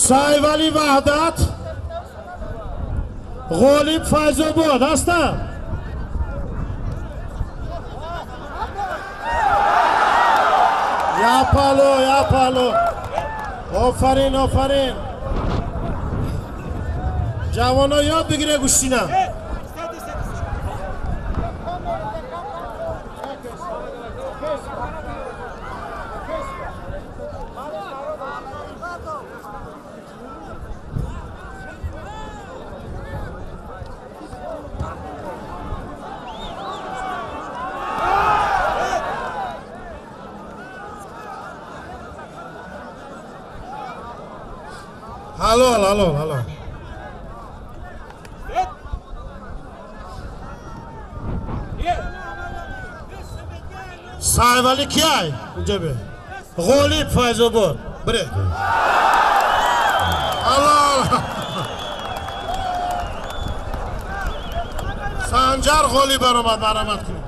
Сайвали Ваҳдат, Ғолиб Файзобод ҳастанд. Я пало, я пало. Офарин, офарин. Ҷавоно ёд бигире гӯштина. Ҳалол, ҳалол, ҳалол. Сайвали кияй? Инҷа бе. Ғолиб Файзобод. Бире. Ҳалол. Санҷар ғолиб баромад, баромад кунед.